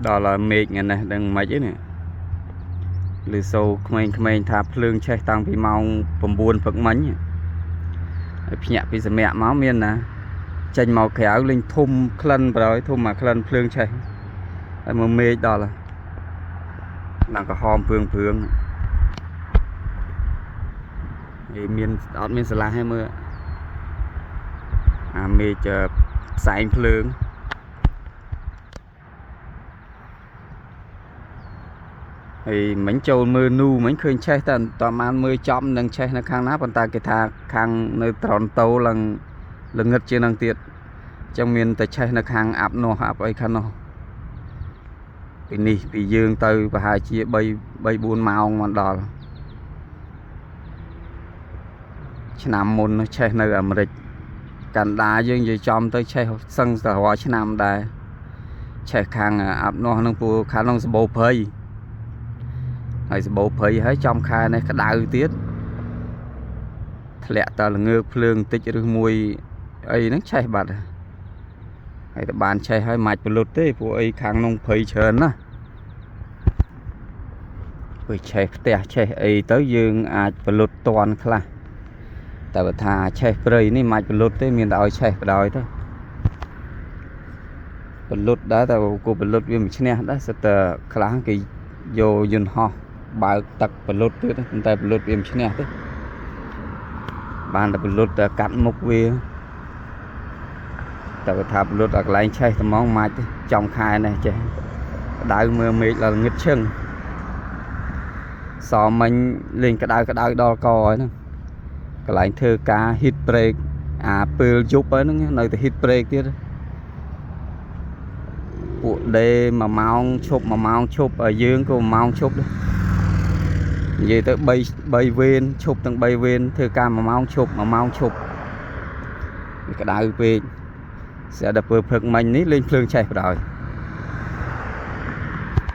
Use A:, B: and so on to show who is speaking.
A: ដល់ហើយមេឃថ្ងៃនេះដឹងមិនអីនេះឬសូក្មេងៗថាភ្លើងឆេះតាំងពីម៉ោង9ព្រឹកមិញហើយភ្ញាក់ពីសម្រាកមកមានណាចេញមកក្រៅលេងធុំក្លិនប្រហើយធុំអាក្លិនភ្លើងឆេះហើយមកមេឃដល់ហើយឡើងក្រហមព្រឿងព្រឿងឯមានអត់មានស្រឡះទេមើលអាមេឃផ្សែងភ្លើង ហើយមិញចូលមើលនូមិញឃើញឆេះតែតបានមើលចំនឹងឆេះនៅខាងណាប៉ុន្តែគេថាខាងនៅត្រនតូឡើងល្ងឹតជាងនឹងទៀតអញ្ចឹងមានតែឆេះនៅខាងអាប់នោះអាប់អីខាងនោះពីនេះពីយើងទៅប្រហែលជា3 3 4ម៉ោងមកដល់ឆ្នាំមុននោះឆេះនៅអាមេរិកកាណាដាយើងនិយាយចំទៅឆេះសឹងតែរាល់ឆ្នាំដែរឆេះខាងអាប់នោះនឹងពួកខាងនោះសម្បូរព្រៃហើយសម្បូរព្រៃហើយចំខែនេះក្តៅទៀតធ្លាក់តល្ងើកភ្លើងតិចឬមួយអីហ្នឹងឆេះបាត់ហើយតែបានឆេះហើយមិនអាចពលុតទេព្រោះអីខាងនោះព្រៃច្រើនណាស់ព្រោះឆេះផ្ទះឆេះអីទៅយើងអាចពលុតតន់ខ្លះតែបើថាឆេះព្រៃនេះមិនអាចពលុតទេមានតែឲ្យឆេះបដ ாய் ទៅពលុតដែរតែគូពលុតវាមិនឈ្នះដែរសិតតែខ្លះគេយកយន្តហោះបើកទឹកពលុតទៀតប៉ុន្តែពលុតវាមិនឈ្នះទេបានតែពលុតតែកាត់មុខវាតែបើថាពលុតដល់កន្លែងឆេះត្មងមិនអាចទេចំខែនេះចេះក្តៅមើលមេឃដល់ងឹតឈឹងសមិញលេងក្តៅក្តៅដល់កហើយហ្នឹងកន្លែងធ្វើការ hit break អាពេលយប់ហើយហ្នឹងនៅតែ hit break ទៀតពួកដេ1ម៉ោងឈប់1ម៉ោងឈប់ហើយយើងក៏1ម៉ោងឈប់ដែរនិយាយទៅ3 3វេនឈប់ទាំង3វេនធ្វើការ1ម៉ោងឈប់1ម៉ោងឈប់វាក្តៅពេកស្រាប់តែពេលព្រឹកមិញនេះលេងភ្លើងឆេះបណ្ដោយ